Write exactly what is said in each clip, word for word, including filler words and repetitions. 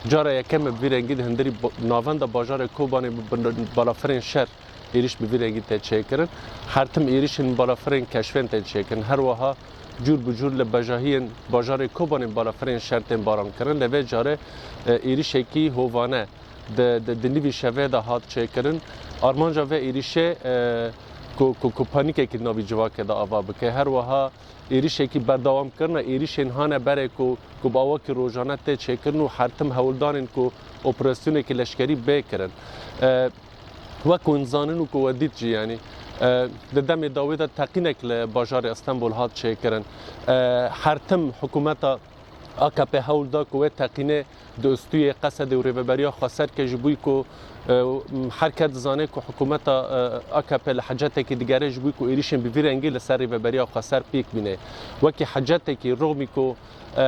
Cara yekem e bi vî rengî di hundirî bo-, navenda bajarê Kobanê bi, bi balafirên şer êrîş bi vî rengî tê çêkirin. Her tim êrîşên balafirên keşfên tê çêkirin. Her wiha cûr bi cûr li bejahiyên bajarê Kobanê balafirên şer tên barankirin. Lê vê carê, e, êrîşekî hovane di, di, di nîvî şevê de hat çêkirin. Armanca vê êrîşê, e, ku, ku, ku panîkekî di navî civakê de ava bike. Her wiha êrîşekî berdewamkirina êrîşên hane berê ku, ku bi awakî rojane tê çêkirin û her tim hewldanên ku operasyonekî leşkerî bê kirin. E, wek hûn zanin û ku we dît jî, yanî, e, di demê dawê de teqînek li bajarê Stenbol hat çêkirin. E, her tim hikûmeta A K P hewl da ku wê teqînê di ustûyê Qesedê û Rêveberiya Xweser ke, ji bo ku, e, her kes dizane ku hikûmeta, e, A K P li hicetekî digere ji bo ku êrîşên bi vî rengî li ser Rêveberiya Xweser pêk bîne. Wekî hicetekî, rixmî ku, e,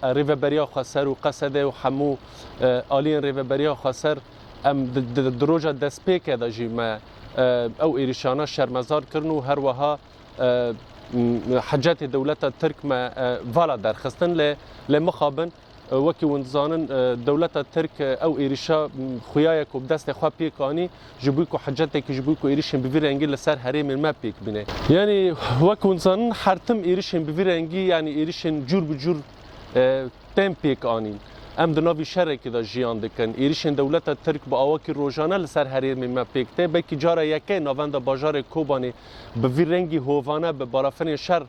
Rêveberiya Xweser û Qesedê û hemû, e, aliyên Rêveberiya Xweser, em di, di, di roja destpêkê de jî me, e, ew êrîşana şermezar kirin û her wiha, e, m-, hicetê dewleta Tirk me, e, vala derxistin. Lê, lê mixabin, e, wekî hûn dizanin, e, dewleta Tirk, e, ew êrîşa, m, xuya ye ku bi destê xwe pêk anî, ji bo ku hicetekî, ji bo ku êrîşên bi vî rengî li ser herêmên me pêk bîne. Yanî, wek hûn dizanin, her tim êrîşên bi vî rengî, yanî êrîşên cûr bi cûr, e, tên pêk anîn. Em di navî şerekî de jiyan dikin. Êrîşên dewleta Tirk bi awakî rojane li ser herêmên me pêk tê. Belkî cara yekê navenda bajarê Kobanê bi vî rengî hovane bi balafirên şer,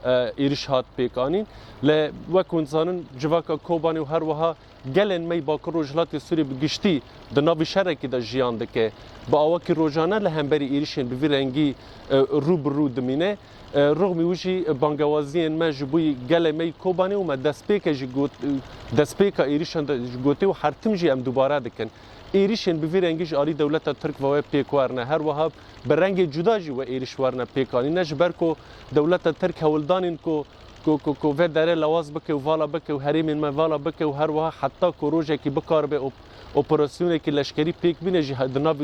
e, êrîş hat pêk anîn. Lê wek hûn dizanin, civaka Kobanê û her wiha gelên me yî Bakur Rojhilatê Sûriyê bi giştî di navî şerekî de jiyan dike. Bi awakî rojane li hemberî êrîşên bi vî rengî, e, rû bi rû dimîne. E, rixmî wî jî bangewaziyên me ji bo gelê me yî Kobanê û me destpêke jî got, destpêka êrîşan de jî gotî û her tim jî em dubare dikin. Êrîşên bi vî rengî ji alî dewleta Tirk ve wê pêk werine. Her wiha bi rengê cuda jî wê êrîş werine pêk anîne, ji ber ku dewleta Tirk hewldanên ku, ku, ku, ku vê derê lewaz bike û vala bike û herêmên me vala bike û her wiha heta ku rojekî bikaribe op-, operasyonekî leşkerî pêk bîne jî he-, di nav,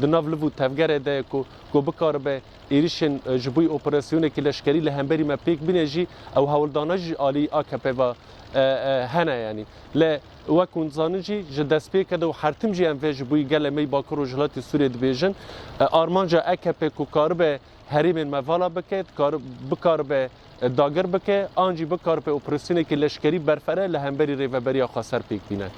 di nav liv û tevgerê de ye ku, ku bikaribe êrîşên, e, ji bo operasyonekî leşkerî li hemberî me pêk bîne jî, ew hewldana jî alî A K P ve, e, e, hene, yanî. Lê wek hûn dizanin jî, ji destpêke de û her tim jî em vê ji bo gelê me yî Bakur Rojhilatê Sûriyê dibêjin, e, armanca A K P ku karibe herêmên me vala bike, dikar-, bikaribe, e, dagir bike, an jî bikaribe operasyonekî leşkerî berfere li hemberî Rêveberiya Xweser pêk bîne.